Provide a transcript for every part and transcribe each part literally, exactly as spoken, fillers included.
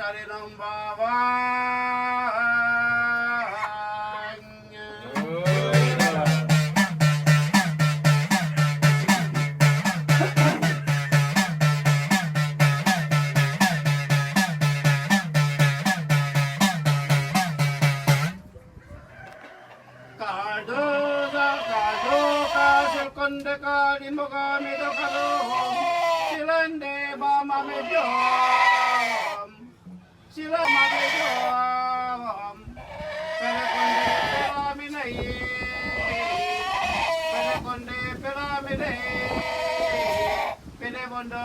Alé, non, va, va. Kadoza, kadoza, sil konde kali moga mi do kado. Silande ba ma me diom. Sila ma me diom. Pele konde pela mi nei. Pele konde pela mi nei. Pele bondo,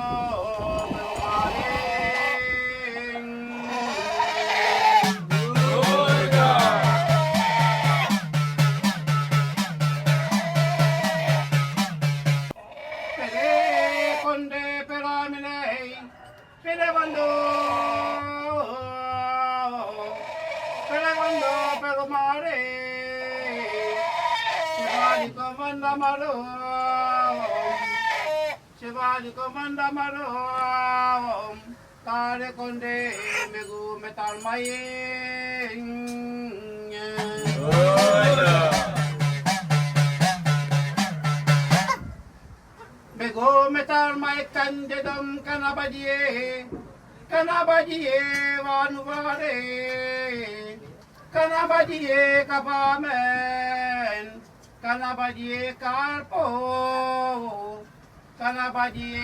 pele maling. Pele konde, pele minei. Pele bondo, pele bondo, pele maling. Sivali komanda malo. Sivali komanda malo, kale konde, megu metal maing. Megu metal maing kande dom kanabadie, kanabadie wanu ware, kanabadie kapamen, kanabadie kalpo. Kanabadie.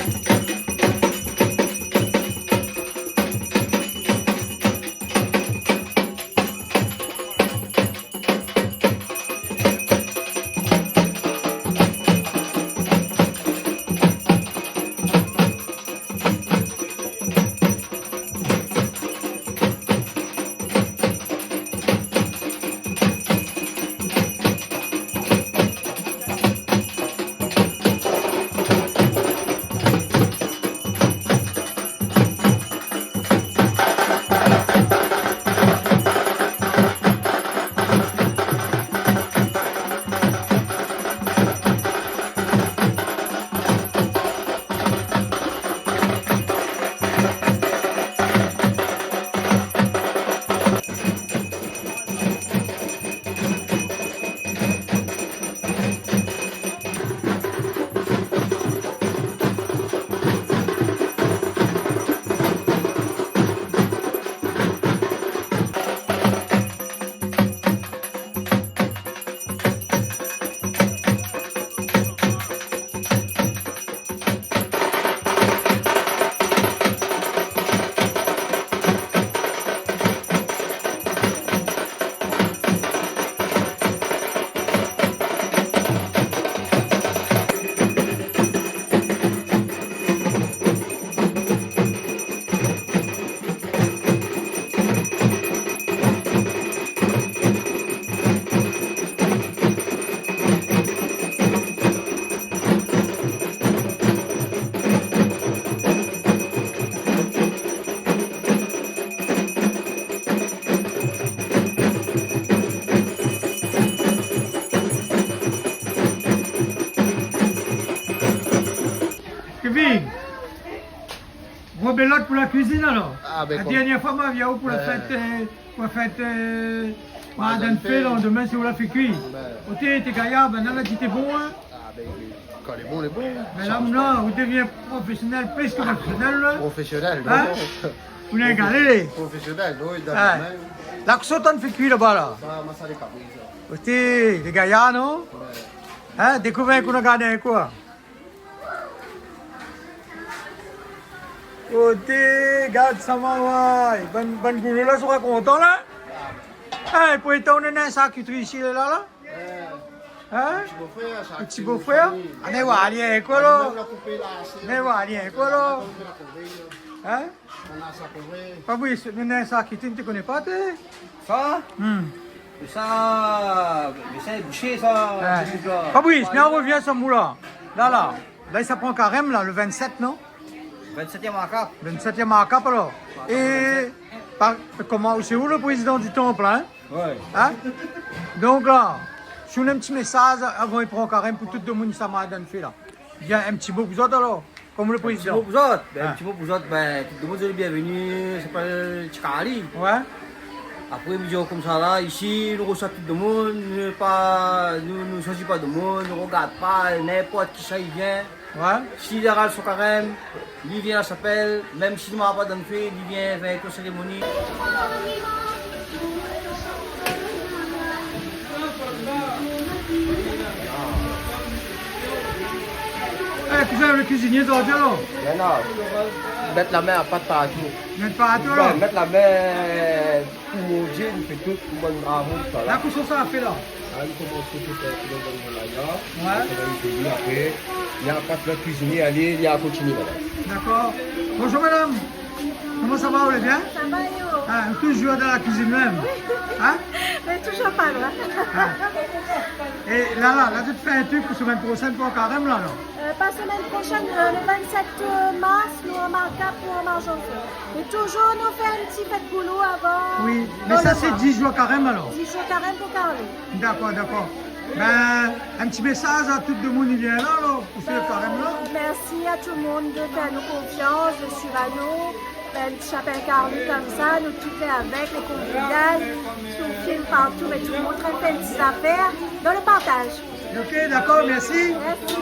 Kevin, gro belot pou la kuizine alor. Ah, ben, la dernièr foi ma vi aou pou la fèt, euh, pou la fèt, euh, Madann Fé, landemin sé ou la fé kui. Ben. Oté, té gayar, ben la, la di té bon, hein. Ah, ben, kan lé bon, lé bon. Mé la, ou devien profésionèl, plis ke profésionèl, la. Profésionèl, non. Ou lé galé. Profésionèl, non, i done la min. La, kosa ou tann fé kui laba la ? Sa, masalé kabri, sa. Oté, lé gayar, non ? Ouais. Hein, dékouvèr kosa nou gard in kou. Oté, gard sa, maman. Bann, bann boulou la, sora kontan la. Hein, pou étan ou néna in sarkitri isi, lé la, la. Hein ? Ti bofrèr, sa. Ti bofrèr ? Ah, mé wa, alé, kolo. Mé wa, alé, kolo. Hein ? Fabrice, nou néna sa ki té, té koné pa, té. Sa ? Hmm. Mé sa, mé sa, boushé, sa. Ouais. Fabrice, mé nou revien sa, moula. La, la. La, sa pran karèm, la, le vingt-sept, non ? Vingt-septième markap. Vingt-septième markap, alor. É, pa, koman, sé ou le prézidan di tanp, la, hein ? Ouais. Hein ? Donk la, si ou néna in ti mésaz avan i pran karèm pou tout demoun sa Madann Fé la. Bien, in ti mo pou zot alor. Konm le prézidan. In ti mo pou zot. Bin, in ti mo pou zot, bin, tout demoun lé bienvenu, sé pa Ti Karli. Wé. Apré, mi di konmsa la, isi, nou resoi tout demoun, nou pa, nou, nou sanzi pa demoun, nou regard pa, ninport kisa i vien. Wé. Si li aral son karèm, li vien la shapèl, mèm si li ma pa dann fé, li vien fé in tou sérémoni. É, kousin, le kuizinié, sa va bien, non ? Mèt la min a pat partou. Mèt partou, la ? Bin, mèt la min pou manzé, nou fé tout, pou bann gramoun, sa la. La, kosa sa fé, la ? A, nou komans tout, tout, tout, tout, la, la. Wé. Sa va, nou fé, apré, li a pat la kuizinié, alé, li a kontinié, madam. Dakor. Bonjour, madam. Koman sa va, ou lé bien ? Sa va, é ou ? A, toujour dan la kuizine mèm. Wi. In ? Mé toujour pa lwin. A. É la, la, la, ou fé in truk pou semèn proshèn pou karèm, la, non ? Euh, pa semèn proshèn, euh, le vingt-sept mars, nou anmark pou Marjanson. Mé toujour, nou fé in ti fèt boulou avan. Wi, mé sa, sé dis jour karèm, alor ? Dis jour karèm pou Karli. Dakor, dakor. Bin, in ti mésaz a tout demoun i vien la, alor, pou fé le karèm la. Bin, mèrsi a tout le moun de fé anou konfians, de suiv anou. Bin, in ti shapèl Karli konmsa, nou tout lé avèk, lé konvivial, sou film partou, mé tout le moun antrinn fé in ti zafèr dan le partaz. Ok, dakor, mèrsi. Mèrsi.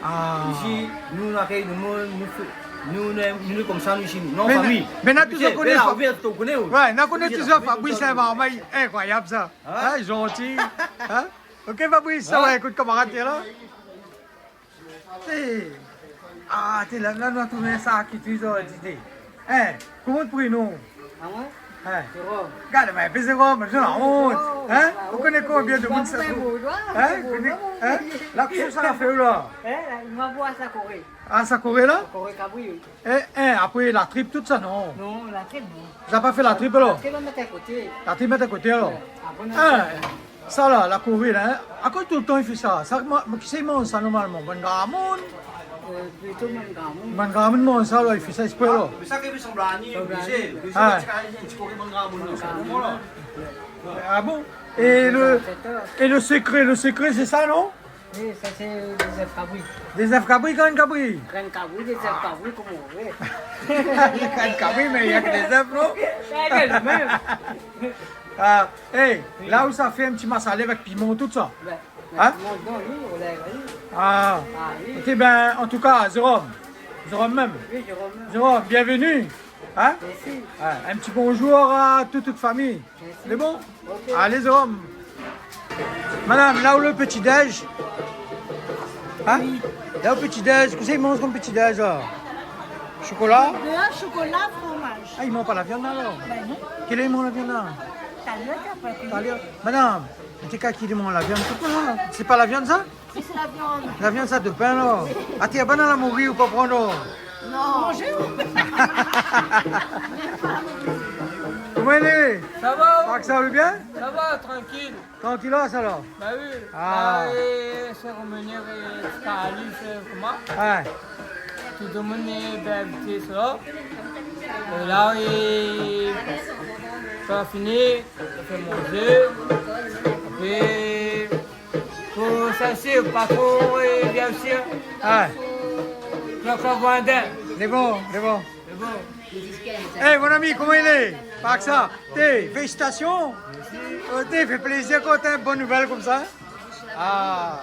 A. Isi, nou, nou akèy demoun, nou fé, nou, nou, nou, nou konmsa, nou isi, nou. Non, mé fami. Mé na toujour koné Fabrice, in, konvivial. Wé, na koné toujour Fabrice, in, marmay inkroiyab sa. In ? In, zanti. In ? Ok, Fabrice, sa va, ékout, kamarad, lé la. Té. A, té, la, la, nou la trouv in sak ki toujour di té. In, koman ou prénon ? Amoin ? In. Jérôme. Gard, mé, apèl Jérôme, mi la ont. Jérôme. In ? Ou koné konbien demoun sa trouv ? In ? Koné, in ? La, kosa sa la fé, la ? In, la, nou va boir sa koré. A, sa koré, la ? Sa koré kabri, wi. É, é, apré la trip, tout sa, non ? Non, la trip, non. Zot la pa fé la trip, alor ? La trip, nou mèt a koté. La trip, mèt a koté, alor. Wé. Apré, nou... A, sa la, la koré la, in ? Akoz toultan i fé sa ? Sa, moin, moin, kisa i manz sa normalman ? Bann gramoun ? Euh, plito bann gramoun. Bann gramoun i manz sa, alor, i fé sa ésprè, alor. Mé sa ki sanm a ni, sanm a ni. A. Sé in ti koré bann gramoun, non, sé bon, la. A bon ? É le, é le sekré, le sekré, sé sa, non ? Wi, sa sé dé zèf kabri. Dé zèf kabri, grin kabri. Grin kabri, dé zèf kabri, koman ou vé. Grin kabri, mé na ke dé zèf, non ? Sé le mèm. A, é, la ou sa fé in ti masalé avèk piman, tout sa. Bin, in ? Piman, non, wi, ou la, wi. A. A, wi. Ok, bin, an tou ka, Jérôme. Jérôme mèm. Wi, Jérôme mèm. Jérôme, bienvenu. In ? Mèrsi. A, in ti bonjour a tout, tout fami. Mèrsi. Sé bon ? Ok. Alé, Jérôme. Madam, la ou le pti déj ? In ? Wi. La ou pti déj, kosa i manz konm pti déj, la ? Shokola ? Bèr, shokola, fromaz. A, i manz pa la viann, la, alor ? Bin non. Kèl èr i manz la viann, la ? Talèr, apré. Talèr. Madam, té ka ki i manz la viann, sé koi, la ? Sé pa la viann, sa ? Si, sé la viann. La viann, sa, de pin, la. A, té, bann la mori, ou pa pran, non ? Non. Manzé, ou ? Koman i lé ? Sa va, ou ? Park sa, ou lé bien ? Sa va, trankil. Trankil, la, sa, la ? Ba wi. A. Ba, é, sé revenir, é, Ti Karli, sé koman ? Wé. Tout demoun lé bien invité, sa. É la, é, sa fini, sa fé manzé. Apré, Fo sèrsé, pa tro, é, bien sir. A. Donk, sa va bien. Lé bon, lé bon. Lé bon. É, mon ami, koman i lé ? Park sa. Té, félisitasion. Mèrsi. Té, fé plézir kan ou na in bon nouvèl konmsa. A.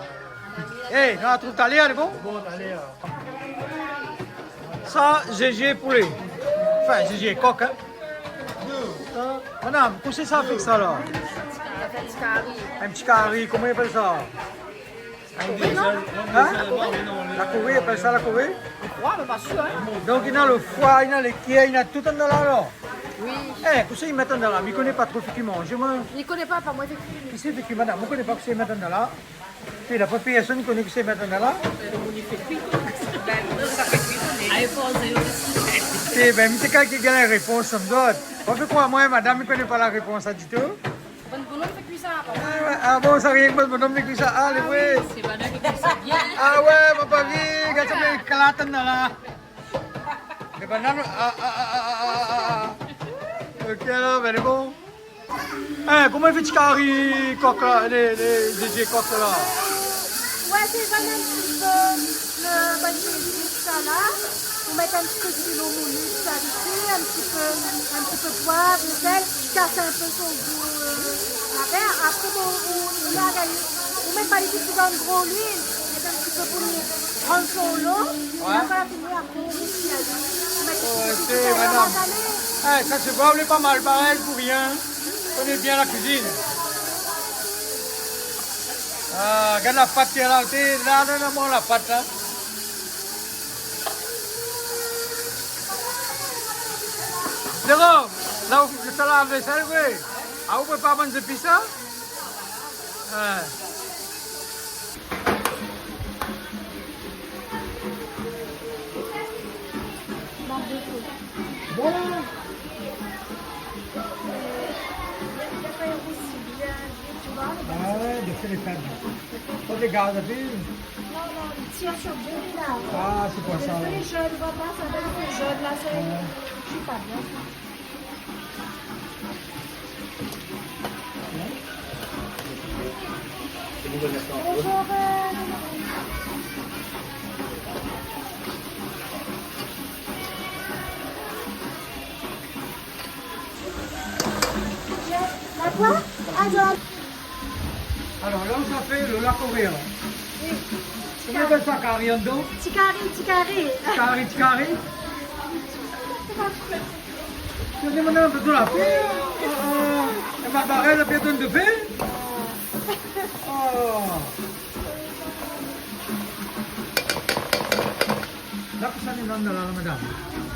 É, nou artrouv talèr, lé bon ? Bon, talèr. Sa, zézé poulé. Anfin, zézé kok, in. Sa, madam, kosa sa i fé sa la ? In ti kari. In ti kari, koman i apèl sa ? In ? La kori, i apèl sa la kori ? Foi, mé pa sir, in. Donk, néna lo foi, néna lé kèr, néna tout andan la, alor ? Wi. É, kosa i mèt andan la ? Mi koné pa tro fé kui manzé, moin. Mi koné pa, pa moin fé kui. Kisa i fé kui, madam ? Moin koné pa kosa i mèt andan la. Pi la, pa pèrsone i koné kosa i mèt andan la. Ébin, mi té kal ki gingn la répons, sa mi done. Ou fé krwar amoin, madam, mi koné pa la répons sa ditou. Bann bonom i fé kui sa, papa. A wé, a bon, sa rienk bann bonom i fé kui sa. A, lé vré. Sé bann-la ki kui sa bien. A wé, papa, vi, gard sa, mé i éklat andan la. Lé bann-la, a, a. Ok, alor, bin, lé bon. Eh, koman i fé ti kari kok la, lé, lé, lé zié kok la ? Ouais, sézone in ti pé le bann zépis, sa la. Ou mèt in ti pé de silo moulu, sa dési, in ti pé, in ti pé poiv, sèl, i kas in pé son gou, euh, la vèr. Apré, bon, ou, ou, ou mèt pa lé zépis dan gro luil, mèt in ti pé pou li rann son lo. Ouais. Apré, la fini, apré, ou mèt, ou mèt... Ok, madam. Eh, sa sé bon, lé pa mal, parèy, pou rien. Koné bien la kuizine. Ah, gard la pat, la, té, la, la, la, bon, la pat, la. Zéro, la ou, ou sa lav vésèl, oui. Ah, ou pé pa bann zépis, sa ? Ah. Bon. Ah ouais, de fé lé fèb. Fo lé gaz, épi... Non, non, li tir sur dé, la. Ah, sé pou sa, ouais. Lé jèn, ou voi pa, sa va èt lé jèn, la, sé, ouais, sé pa bien, sa. La koi ? Alor. Alor, la, ou sa fé lo la koré, la. Oui. Koman i apèl sa, kari andan ? Ti kari, ti kari. Ti kari, ti kari. Sé de madam, bezoin la fé, euh, euh, é ma barèl la pèrsone de fé. Oh. La, pou sa, nou la, la, madam.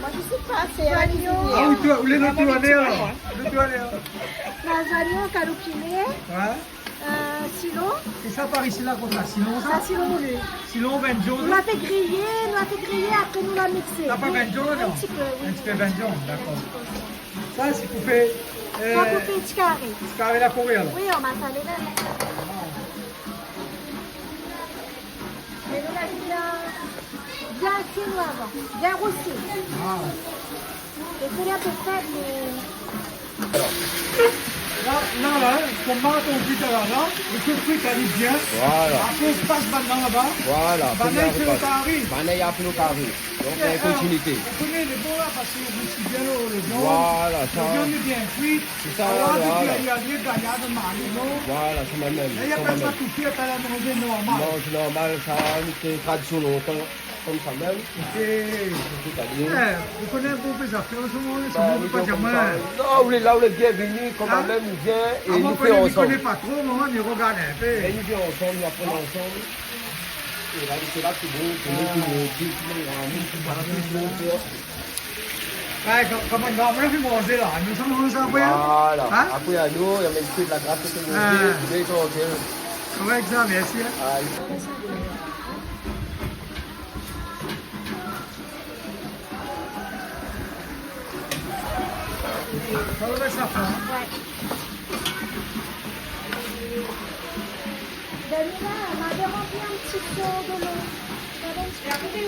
Moi, je sais pas, c'est à la cuisinière. Ah oui, ou lé, ou lé, alor. Ou lé, alor. Lé zognon, kaloupilé. Ouais. Euh, silo. É sa, par isi la, konm sa, silo, sa ? Sa, silo moulu. Silo, bann zognon. Nou la fé griyé, nou la fé griyé, apré nou la miksé. Sa pa bann zognon, non ? In ti pé, oui. In ti pé bann zognon, dakor. Sa sé pou fé, euh, sa pou fé ti kari. Ti kari la koré, alor. Oui, an masalé mèm. Ah. Mé nou la bien, bien kuit, nou, avan. Bien rosti. Ah. Lo fé lé in pé fèb, mé... La, la, la, in, konm ma di talèr la, lo fé fri, sa i lé bien. Voilà. Apré, ou pas bann-la laba. Voilà, bann-la i fé lo kari. Bann-la i fé lo kari. Donk, euh, kontinuité. Ou koné, lé bon la, parske ou rosti bien lo, lo viann. Voilà, sa. Lo viann lé bien kui. Sé sa, alor, voilà. Dépi, i fo gayar, mari, non ? Voilà, sé mèm, mèm. É i apèl sa tout kui, apèl manzé normal. Manzé normal, sa, sé tradision lontan, konm sa mèm. Ok. Tout a bien. Eh, ou koné in pé zafèr, an se moman, an se moman, ou pé pa dir amoin. Non, ou lé la, ou lé bienvenu, konm mèm, ou vien é nou fé ansanm. Amoin, mi koné pa tro, moman, mi rogard in pé. É nou fé ansanm, nou aprann ansanm. É la, sé la, sé bon, sé bon, sé bon, sé bon. Ouais, kom, kom in gran moin la fé manzé la. Nou sa manz apré, in ? Voilà. In ? Apré, anou, i amèn in pé la gras, sé manzé, ah, mé trankil. Sa va èk sa, mèrsi, in. Ay. Sa va èk sa, in ? Ouais. Dani la, ma la ranpli in ti sor de lo. Gard in ti pé.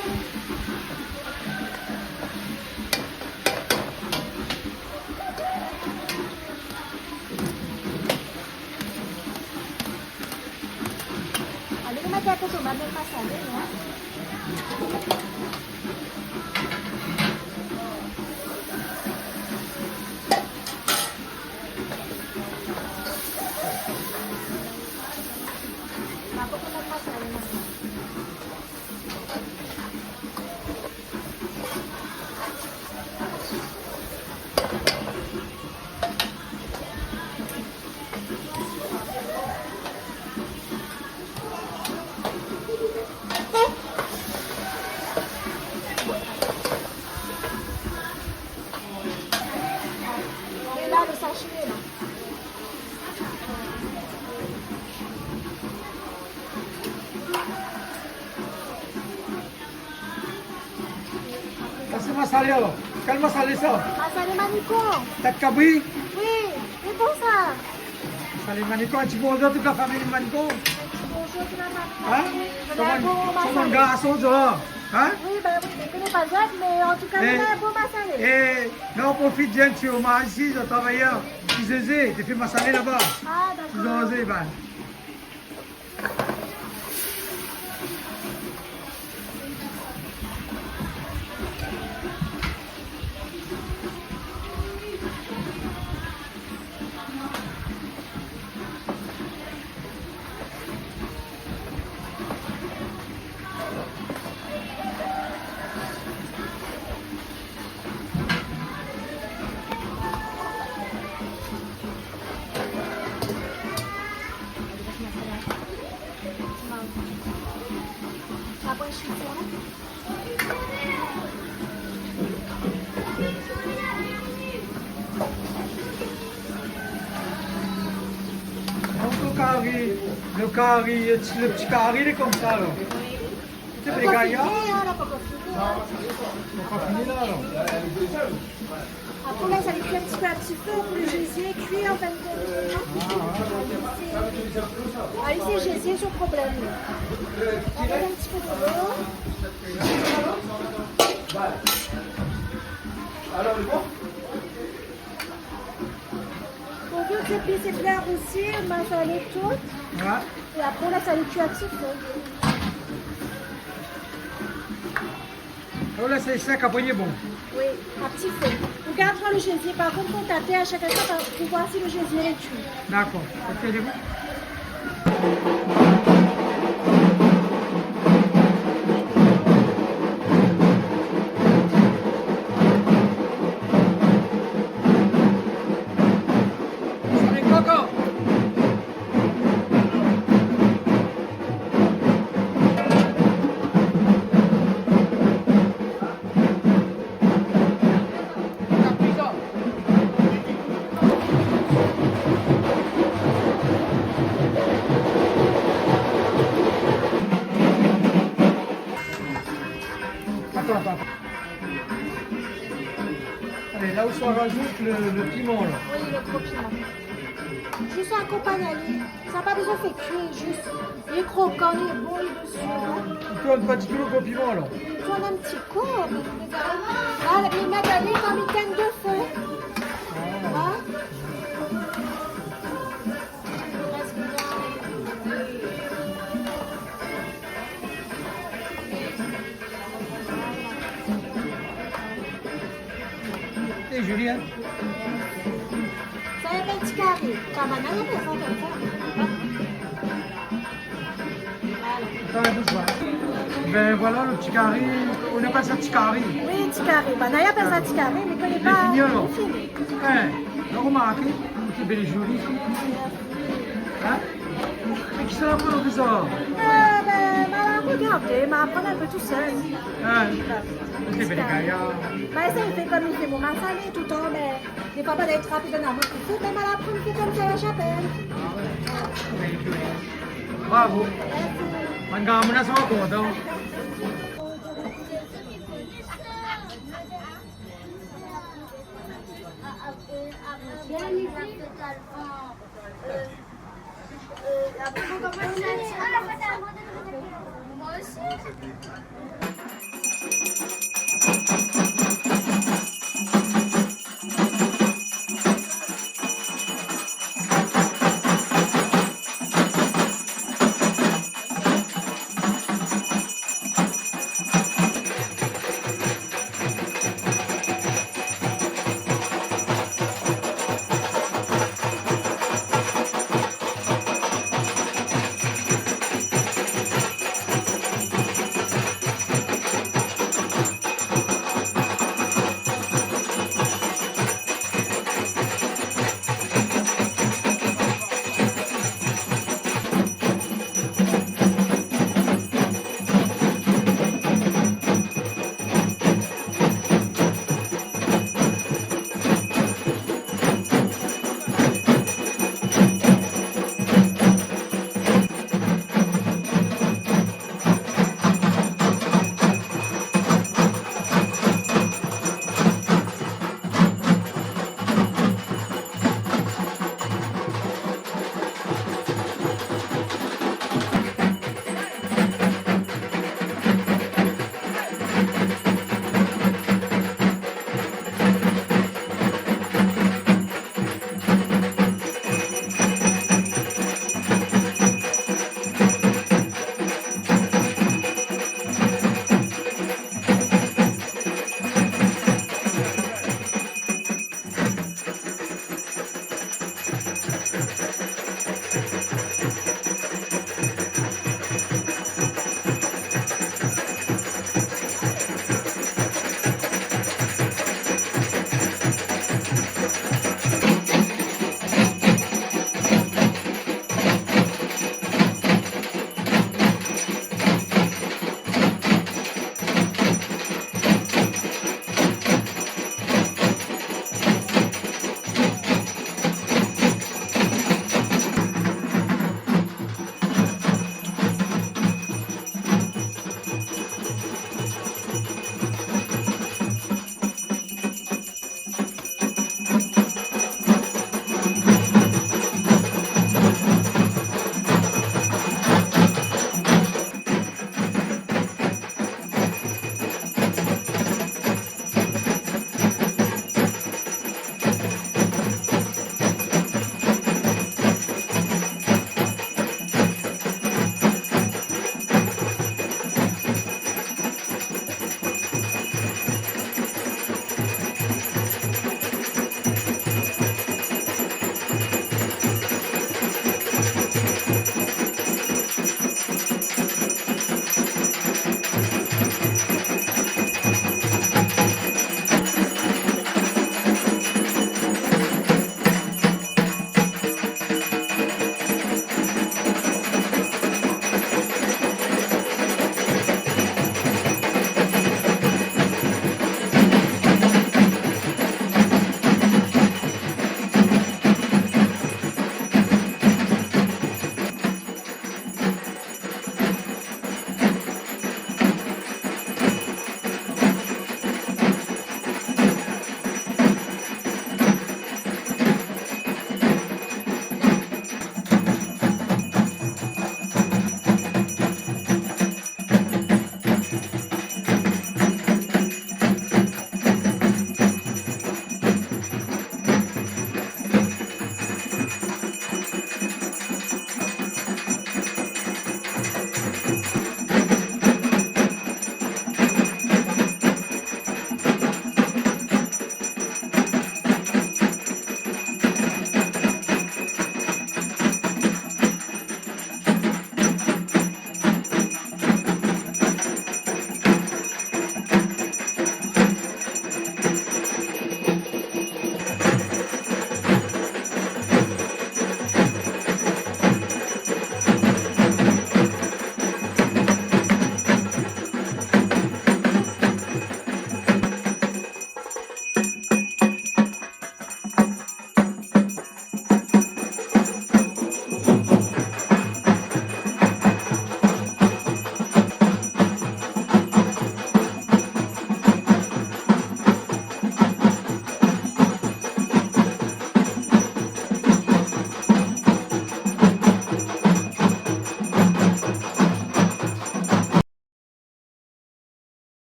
Alé, nou mèt in pé tomat, mé pa salé, non ? É la, lo sashé, la. Sa sé masalé, alor. Kèl masalé, sa ? Masalé manikon. Tèt kabri ? Oui, lé bon, sa. Masalé manikon, in ti bonzour tout la fami manikon. Bonzour tout la fami. In ? Bonzour, masalé. Sa bann garson, sa. Hein ? Oui, ben oui, mi koné pa zot, mé an tou ka, eh, nou na in bon masalé. Eh, nou profit bien, ti omaz isi, zot travayèr, ti Zézé, té fé masalé laba. Ah, dakor. Ti Zézé, ben. Donk lo kari, lo kari, lo ti, lo ti kari, lé konmsa, alor. Oui. Sé lé gayar. Pankor fini, hein, la, pankor fini, hein. Pankor fini, la, alor. Apré, la, sa i kui in ti pé a ti fé pou lo zézé kui, an fin de kont. Ah, ouais. Alé, sé zézé son problèm. Apré, in ti pé dolo. Pou ke zépis lé bien rousi, masalé tout. Ouais. É apré, la, sa i kui a ti fé. Oh, la, sé sèk, apré, lé bon. Oui, a ti fé. Ou gard lo zézé, par kont, fo taté a shak instan pou voir si lo zézé lé kui. Dakor. Ok, lé bon. Sa lé koko. Atann, atann. Alé, la ou sa razout lo, lo piman, la. Oui, lo gro piman. Zis akonpagn ali. Sa pa bezoin fé kui, zis. Lé krokan, lé bon, lé desi, hein. Ou pé pa di lo gro piman, alor ? Ou pé in ti kou, mé, mé, ah, mé mèt ali, kan i tinn de fé. Ah. Hein ? Lé zoli, hein ? Sa i apèl ti kari. Kan banna i apèl sa konmsa. Voilà. Atann, bouj pa. Ben voilà lo ti kari. Ou apèl sa ti kari ? Oui, ti kari. Banna i apèl sa ti kari, mé kan lé pa fini, alor. Lé fini. Hein, ou la romarké, lé bèl, zoli. Hein ? Mé kisa la aprann aou sa ? Euh, ben, ma la rogardé, ma la aprann in pé tousèl. Hein ? Sé bèl gayar. Ben, sa i fé konm i fé mon masalé toultan, mé défoi, ben, lé trap, i donn amoin tousèl, mé ma la aprann fé konmsa la shapèl. Bravo. Mersi. Bann gramoun la sra kontan.